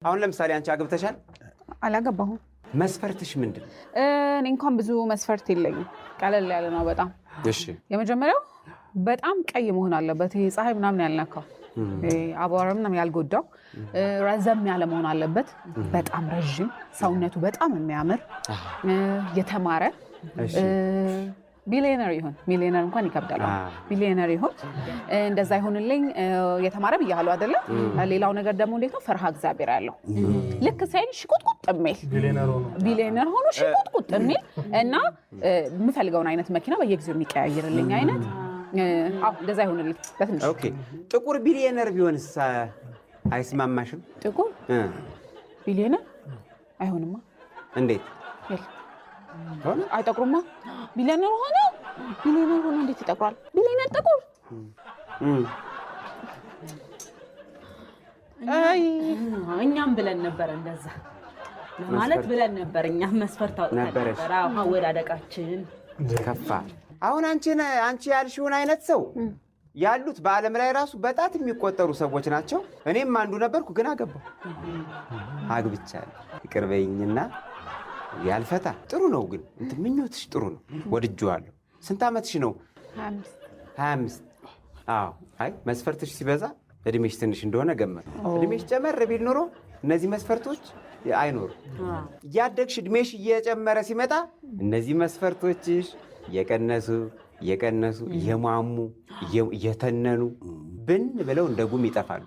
አሁን ለምሳሌ አንቺ አግብተሻል? አላገባሁም። መስፈርትሽ ምንድን ነው? እኔ እንኳን ብዙ መስፈርት የለኝም። ቀለል ያለ ነው በጣም። እሺ። የመጀመሪያው በጣም ቀይ መሆን አለበት። ይሄ ፀሐይ ምናምን ያልነካው፣ ይሄ አቧራ ምናምን ያልጎዳው፣ ረዘም ያለ መሆን አለበት። በጣም ረዥም፣ ሰውነቱ በጣም የሚያምር፣ የተማረ፣ ቢሊዮነር ይሁን። ሚሊዮነር እንኳን ይከብዳል። ቢሊዮነር ይሁን፣ እንደዛ ይሁንልኝ። የተማረ ብያለሁ አይደለም። ሌላው ነገር ደግሞ እንዴት ነው፣ ፈርሃ እግዚአብሔር ያለው፣ ልክ ሳይን ሽቁጥቁጥ የሚል፣ ቢሊዮነር ሆኖ ሽቁጥቁጥ የሚል እና የምፈልገውን አይነት መኪና በየጊዜው የሚቀያይርልኝ አይነት፣ አዎ እንደዛ ይሁንልኝ በትንሹ። Okay፣ ጥቁር ቢሊዮነር ቢሆንስ አይስማማሽም? ጥቁር ቢሊዮነር አይሆንማ። እንዴት? የለም፣ አይጠቁሩማ። ቢሊዮነር ሆኖ እንዴት ይጠቁራል? ቢሊዮነር ጥቁር። አይ። እኛም ብለን ነበር፣ እንደዛ ለማለት ብለን ነበር። እኛም መስፈርት አውጥተን ነበረሽ። ነበር። አዎ፣ አወዳደቃችን ከፋ። አሁን አንቺ ያልሽውን አይነት ሰው ያሉት በዓለም ላይ ራሱ በጣት የሚቆጠሩ ሰዎች ናቸው። እኔም አንዱ ነበርኩ፣ ግን አገባሁ፣ አግብቻለሁ። ይቅር በይኝና ያልፈታ ጥሩ ነው፣ ግን እንትን ምኞትሽ ጥሩ ነው፣ ወድጄዋለሁ። ስንት ዓመትሽ ነው? 25። 25። አዎ። አይ፣ መስፈርትሽ ሲበዛ እድሜሽ ትንሽ እንደሆነ ገመት። እድሜሽ ጨመር ቢል ኖሮ እነዚህ መስፈርቶች አይኖሩም። እያደግሽ እድሜሽ እየጨመረ ሲመጣ እነዚህ መስፈርቶችሽ እየቀነሱ እየቀነሱ፣ እየሟሙ፣ እየተነኑ ብን ብለው እንደ ጉም ይጠፋሉ።